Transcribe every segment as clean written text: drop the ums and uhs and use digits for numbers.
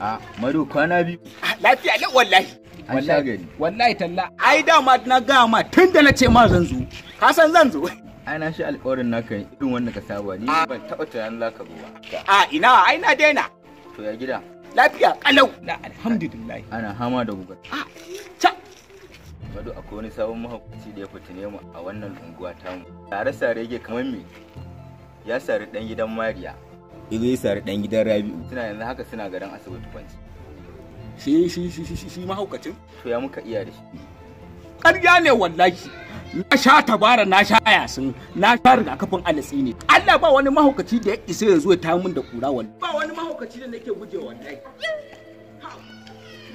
A Madu, kwana biyu. Lafiya lau wallahi. An sha gari. Wallahi talla. Ai dama na gaya ma tun da na ce ma zan zo. Ka san zan zo. Ai na shi alƙawarin naka irin wanda ka saba, ni ban taɓa tunanin za ka zo ba. A ina, ai na daina. To ya gida? Lafiya kalau. La alhamdulillah. Ana hama da gugar. A ca. Madu, akwai wani sabon mahaukaci da ya fitine mu a wannan unguwa tamu. Sare-sare yake kamar me? Ya sari ɗan gidan Mariya. Izo ya sari ɗan gidan Rabi'u. Suna yanzu haka suna garin asibiti kwanci. Shi mahaukacin? To ya muka iya da shi? Ƙarya ne wallahi. Na sha tabara, na sha yasin, na sha rigakafin alatsi ne. Allah ba wani mahaukaci da ya isa ya zo ya tayar min da kura wallahi. Ba wani mahaukaci da nake guje wallahi.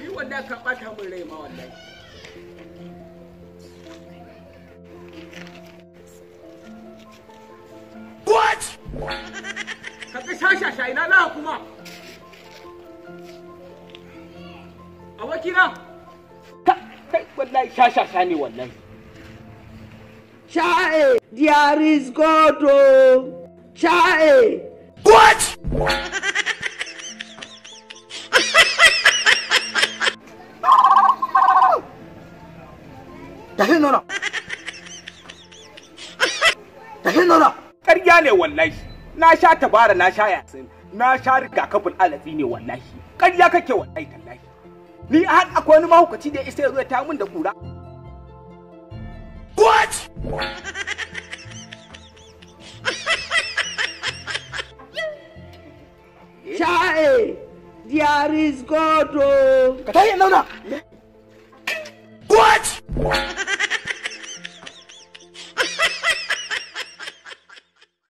Ni wallahi ka ɓata min rai ma wallahi. What? Ka ga shashasha ina na kuma. Abokina. Kai wallahi shashasha ne wallahi. Chae, there is God. Oh. Chae. What? Tafi nono. Tafi nono. Ƙarya ne wallahi. Na sha tabara, na sha yasin, na sha rigakafin alatsi ne wallahi. Ƙarya kake wallahi tallahi. Ni har akwai wani mahaukaci da ya isa ya zo ya tayar min da kura. What? Chae, there is God. Oh. Ka tashi zauna.